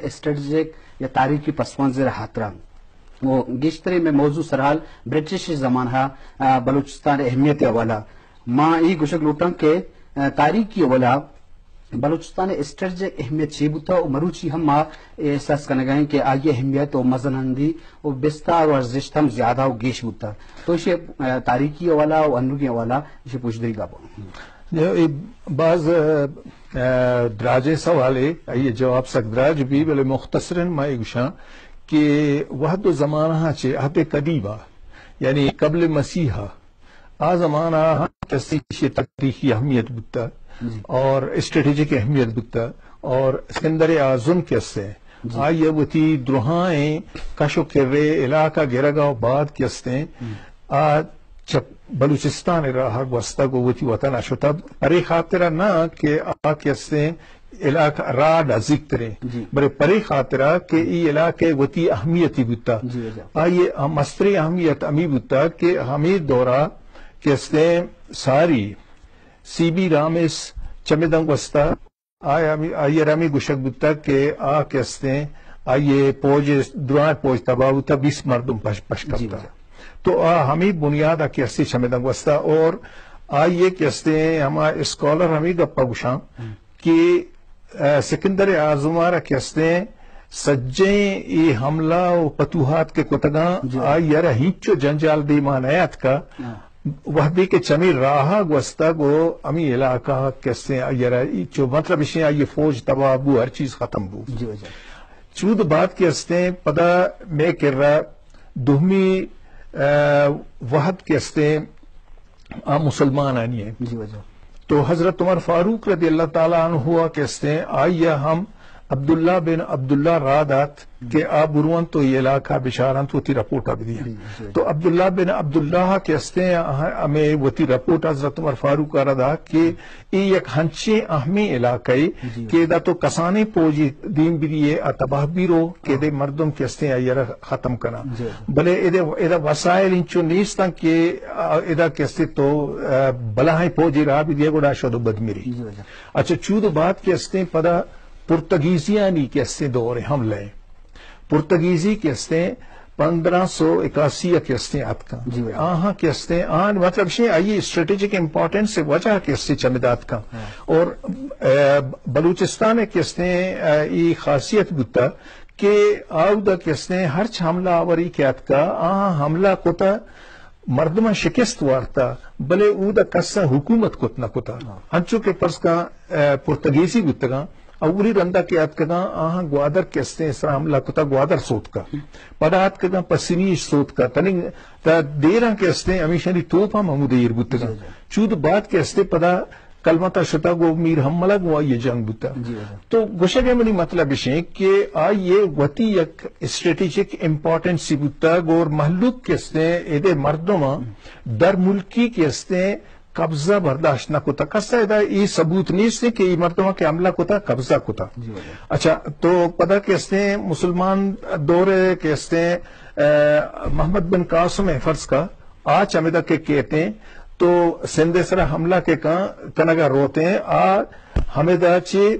اسٹریٹجک یا تاریخی پس منظر ءِ ہاترا۔ و گیشتریں مئے موضوع سرحال برٹش زمانہ ءَ بلوچستان ءِ اہمیت ءِ حوالہ۔ ما اے گوشگ لوٹاں کہ، آ، تاریخی حوالہ بلوچستان ءِ اسٹریٹجک اہمیت چے بوتہ و مروچی ہم ما احساس کنگا ایں کہ آئی ءِ اہمیت و مزنندی و بستار و ارزشت ہم زیادہ و گیش بوتہ۔ تو ایشی، آ، تاریخی حوالہ و انوگیں حوالہ ایشی پوشدری گپ۔ اے باز، آ، آ، دراجیں سوالے، آئی ءِ جواب سک دراج بی، بلے مختصراً ما اے گوشاں کہ وہد و زمانہ چہ عہد قدیمہ، یعنی قبل مسیح، آ زمانہ ہم کسے ایشی تاریخی اہمیت بوتہ جی۔ اور اسٹریٹجک اہمیت بوتہ اور سکندر اعظم کہ استے جی۔ آئی ءَ وتی درہائیں کش و کرے علاقہ گرگا و بعد کہ استے ہم۔ آ چہ بلوچستان ءِ راہ گوستگ و وتی وطن ءَ شتگ، پرے خاطر ءَ نہ کہ آ کہ استے علاقہ را نزیک تریں، جی۔ بلے پرے خاطر ءَ کہ ای علاقہ وتی اہمیتی بوتہ۔ جی، جی۔ آئی ءِ مستریں اہمیت ہمی بوتہ کہ ہمے دورہ کہ استے ساری سی بی رامس چمداں گوستہ۔ آئی ہمی، آئی ءَ را ہمی گوشگ بوتگ کہ آ کہ استیں، آئی ءِ پوج، درائیں پوج تباہ بوتگ، بیست مردم پش، پش جی، کپتگ۔ جی۔ تو آ ہمی بنیاد ءَ کہ استیں چمداں گوستہ اور آئی ءِ کہ استیں ہما اسکالر ہمی گپ ءَ گوشاں ہم۔ کہ، آ، سکندر اعظم ءَ را کہ استیں سجیں اے حملہ و پتوحات کہ کتگاں، جی۔ آئی ءَ را ہچو جنجال دیما نیاتکا۔ ہاں۔ وہدے کہ چمی راہ ءَ گوستگ و ہمی علاقہ کہ استیں آئی ءَ را چو مطلب اشیں آئی ءِ فوج تباہ بو، ہر چیز ختم بو۔ جی واجہ۔ چود بعد کہ استیں پدا مئے کرا دومی، آ، وہد کہ استیں آ مسلمانانی ہیں۔ جی واجہ۔ تو حضرت عمر فاروق رضی اللہ تعالی عنہ کہ استیں آئی ءَ ہم عبداللہ بن عبداللہ را دات کہ آ برونت و اے علاقہ بچارنت وتی رپورٹ ءَ بدیاں۔ جی، جی۔ تو عبداللہ بن عبداللہ کہ استیں، آ، ہمیں وتی رپورٹ حضرت عمر فاروق ءَ را دات کہ اے یک ہنچیں اہمیں علاقہ ءِ جی۔ کہ ادا تو کسانیں پوجی دیم بدیے آ تباہ بیرو کہ ہاں۔ ادے مردم کہ استیں آئی ءَ را ختم کناں۔ جی۔ بلے ادے، ادا وسائل انچو نیستاں کہ، آ، ادا کہ استیں تو، آ، بلاہیں پوجی راہ بدیے گڑا شد و بد مری۔ جی واجہ۔ اچھا، چود و بعد کہ استیں پدا پرتگیزیانی کہ استیں دور حملہ ءَ۔ پرتگیزی کہ استیں پندرہ سو اکاسی ءَ کہ استیں اتکاں۔ جی واجہ۔ آہاں کہ استیں، آن مطلب شے آئی اسٹریٹجک امپورٹنس وجہ کہ استیں چمدا اتکاں۔ ہاں۔ اور، آ، بلوچستان کہ استیں، آ، ای خاصیت بوتا کہ آودا کہ استیں ہرچ حملہ آوری کہ اتکا، آہاں حملہ کتا مردماں شکست وارتا، بلے اودا کساں حکومت کت نہ کتا۔ ہاں۔ انچو کہ فرض کن، آ، پرتگیزی بوتگاں، اولی رندا کہ اتکگاں، آہاں گوادر کہ استیں سرا حملہ کتا، گوادر سوتکا۔ پدا اتکگاں پسنی اش سوتکا۔ تننگ تا دیراں کہ استیں ہمیشانی توپ ہم ہمود ایر بوتگاں۔ جی، جی۔ چود بعد کہ استیں پدا کلمتا شتا گو میر حملہ گو آئی جنگ بوتا۔ جی، جی۔ تو گوشگ ءِ منی مطلب اشیں کہ آئی ءِ وتی یک اسٹریٹجک امپورٹنسی بوتگ اور مہلوک کہ استیں، ادے مردماں در ملکی کہ استیں قبضہ برداشت نہ کتا۔ کسا ادا اے ثبوت نیست کہ اے مردماں کہ حملہ کتا، قبضہ کتا۔ جی واجہ۔ اچھا، تو پدا کہ استیں مسلمان دور کہ استیں، آ، محمد بن قاسم ءَ فرض کا، آ چمدا کہ کیتیں، تو سندھ ءِ سرا حملہ کہ کن-، کنگا روتیں، آ ہمدا چی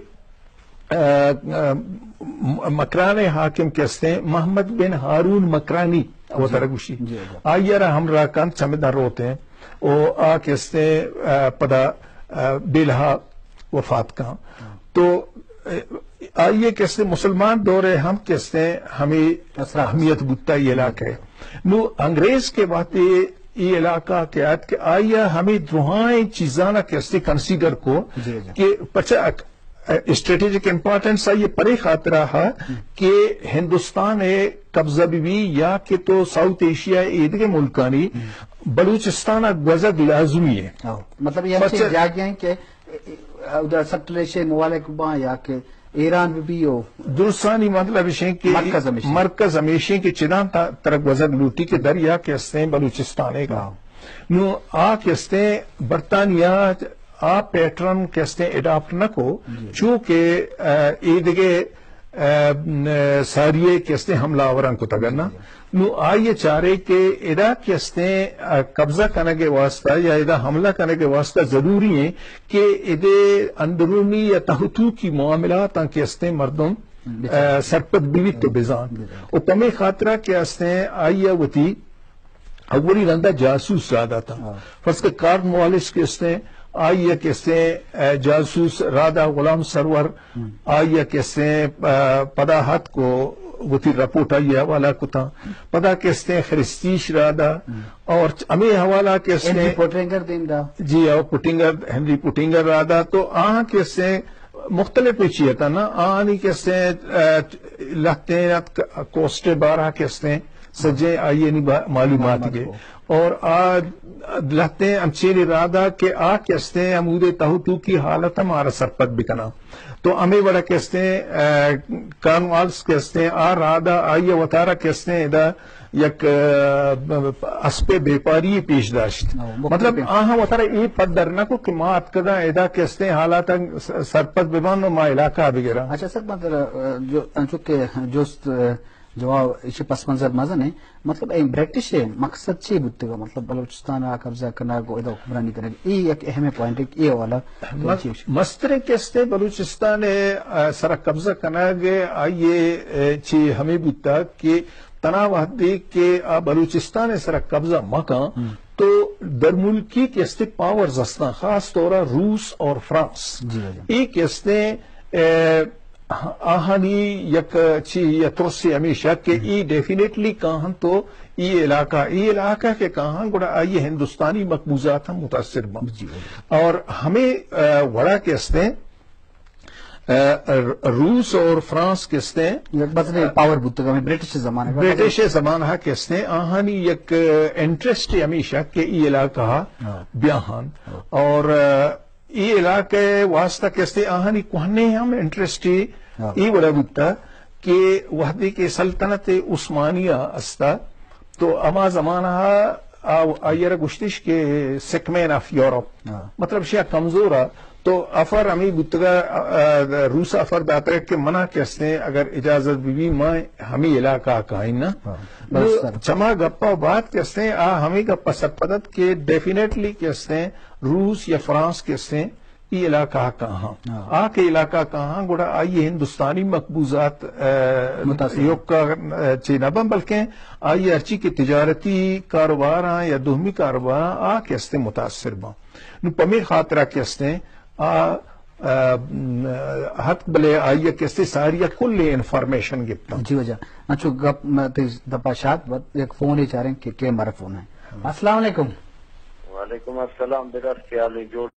آ، آ، م-، مکران ءِ حاکم کہ استیں، محمد بن ہارون مکرانی، جی۔ وتارا گوشی۔ جی، جی۔ آئی ءَ را ہمراہ کنت، چمدا روتیں۔ او آ کہ استیں، آ، پدا، آ، بیلہا وفات کن۔ ہاں۔ تو، آ، آئی ءَ کہ استیں مسلمان دور ءَ ہم کہ استیں ہمیں اثرات۔ اہمیت بوتا یہ علاقہ ءِ۔ نو انگریز کہ وہدے اے علاقہ کہ آت کہ آئی ءَ ہمیں درہائیں چیزانا کہ استیں کنسیڈر کو جی، جی۔ کہ پچا اسٹریٹجک امپورٹنس آئی ءِ پرے خاطرا ہا کہ ہندوستان ءِ قبضہ بہ بی یا کہ تو ساؤتھ ایشیا ءِ ایدگہ ملکانی ہم۔ بلوچستان ءَ گوزگ لازمی ہے۔ ہاں۔ مطلب یہ ہمچین پرچہ جاگہ ہیں کہ اودا سٹریشے ممالک باں یا کہ ایران بہ بی او درستانی مطلب اشیں کہ مرکز ہمیشیں۔ مرکز ہمیشیں کہ چداں تا-، ترا گوزگ لوٹی کہ دریا کہ استیں بلوچستان ءِ گا۔ ہاں۔ نو آ کہ استیں برطانیہ آ پیٹرن کہ استیں اڈاپٹ نہ کو، جی۔ چونکہ، آ، ایدگہ، آ، ن-، ساریے کہ استیں حملہ آوراں کتگ نہ۔ جی۔ نو آئی ءَ چارے کہ ادا کہ استیں، آ، قبضہ کنگ ءِ واسطہ یا ادا حملہ کنگ ءِ واسطہ ضروری ہیں کہ ادے اندرونی یا تہتوکی معاملاتاں کہ استیں مردم بچار۔ سرپد بیت تو بزان۔ بزان۔ و پمے خاطرہ کہ استیں آئی ء وتی اولی رندا جاسوس را داتا۔ ہاں۔ فرض کہ کارن والس کہ استیں، آئی ء کہ استیں، اے، جاسوس رادا غلام سرور، ہم۔ آئی ء کہ استیں، اے، پدا ہت کو وتی رپورٹ آئی ء حوالہ کتا۔ پدا کہ استیں خرستیش رادا، ہم۔ اور ہمیں حوالہ کہ استیں ہنری پوٹنگر دیم دا۔ جی، اور پوٹنگر، ہنری پوٹنگر رادا تو آہاں کہ استیں مختلف چیئے تا نا، آنی کہ استیں، اے، لہتیں ات ک-، کوسٹ بارہ کہ استیں، سجیں آئی ء نی با-، معلومات معلومات گے۔ کو۔ اور آ لہتیں انچیں ارادہ کہ آ کہ استیں ہمودے تہو تو کی حالت ہم آرا سرپد بکناں۔ تو ہمیں وڑا کہ استیں، اے، کارنوالس کہ استیں، آ رادہ آئی ء وتارا کہ استیں ادا یک، اے، اسپے بیپاری پیش داشت۔ ہاں، مختلف مطلب ہیں۔ آہاں وتارا اے پدر نہ کو کہ ما اتکگاں ادا کہ استیں حالات س-، سرپد ببان و ما علاقہ بگراں۔ اچھا سر، مطلب، اے، جو، چونکہ جست، اے، جواب ایشی پس منظر مزن ہے۔ مطلب، اے برٹش ہے، مقصد چی بوتگا؟ مطلب، بلوچستان آ قبضہ کنگ و ادا حکمرانی کنگ، اے یک اہم پوائنٹ ہے، اے حوالہ تو مس-، چی گوشی؟ مستریں کہ استیں بلوچستان ء، آ، سرا قبضہ کنگ آئی ء، اے، چی ہمیں بوتا کہ تنا وہدے کہ آ بلوچستان ء سرا قبضہ مکاں ہم۔ تو درملکی کہ استیں پاورز ہستاں، خاص طور روس اور فرانس۔ جی، جی۔ اے کہ استیں، اے، آہانی یک چی یا ترسی ہمیشہ کہ ہم۔ ای ڈیفینیٹلی کاہن تو ای علاقہ، ای علاقہ کہ کاہن گڑا آئی ہندوستانی مقبوضات ہم متاثر بن۔ جی، جی۔ اور ہمیں، اے، وڑا کہ استیں، اے، روس اور فرانس کہ استیں، یک بزنیں پاور بوتگ ہمیں برٹش زمانہ کا۔ برٹش زمانہ کہ استیں، آہانی یک انٹرسٹ ہمیشہ کہ ای علاقہ ہاں۔ بیاہن۔ ہاں۔ اور، اے، ای علاقہ واسطہ کہ استیں آہانی کوہنے ہم انٹرسٹ ہاں۔ ای وڑا بوتا کہ وہدے کہ سلطنت عثمانیہ استا تو ہما زمانہ آ، آئی را گوشتش کہ سک مین آف یورپ۔ ہاں۔ مطلب شیا کمزور آ تو افر ہمیں بوتگا، آ، آ، روس افر داتگا کہ منا کہ استیں اگر اجازت بی بی ما ہمیں علاقہ کائیں نا۔ ہاں۔ نو بس سر۔ چما گپا بعد کہ استیں آ ہمیں گپا سرپدت کہ ڈیفینیٹلی کہ استیں روس یا فرانس کہ استیں ای علاقہ کاہاں۔ ہاں۔ آ کہ علاقہ کاہاں گڑا آئی ہندوستانی مقبوضات، اے، متاثر۔ یوکا، اے، چی نہ بن بلکہ آئی ہرچی کہ تجارتی کاروباراں یا دومی کاروباراں آ کہ استیں متاثر بن۔ نو پمے خاطرہ کہ استیں آ، اے، ہت بلے آئی کہ استیں ساری کل انفارمیشن گپتا۔ جی وجہ۔ انچو گپ میں تے دپا شاد بات یک فون ہی چاریں کہ، کہ ہمارا فون ہے۔ السلام علیکم۔ وعلیکم السلام، بدر کیا حال ہے؟ جوڑ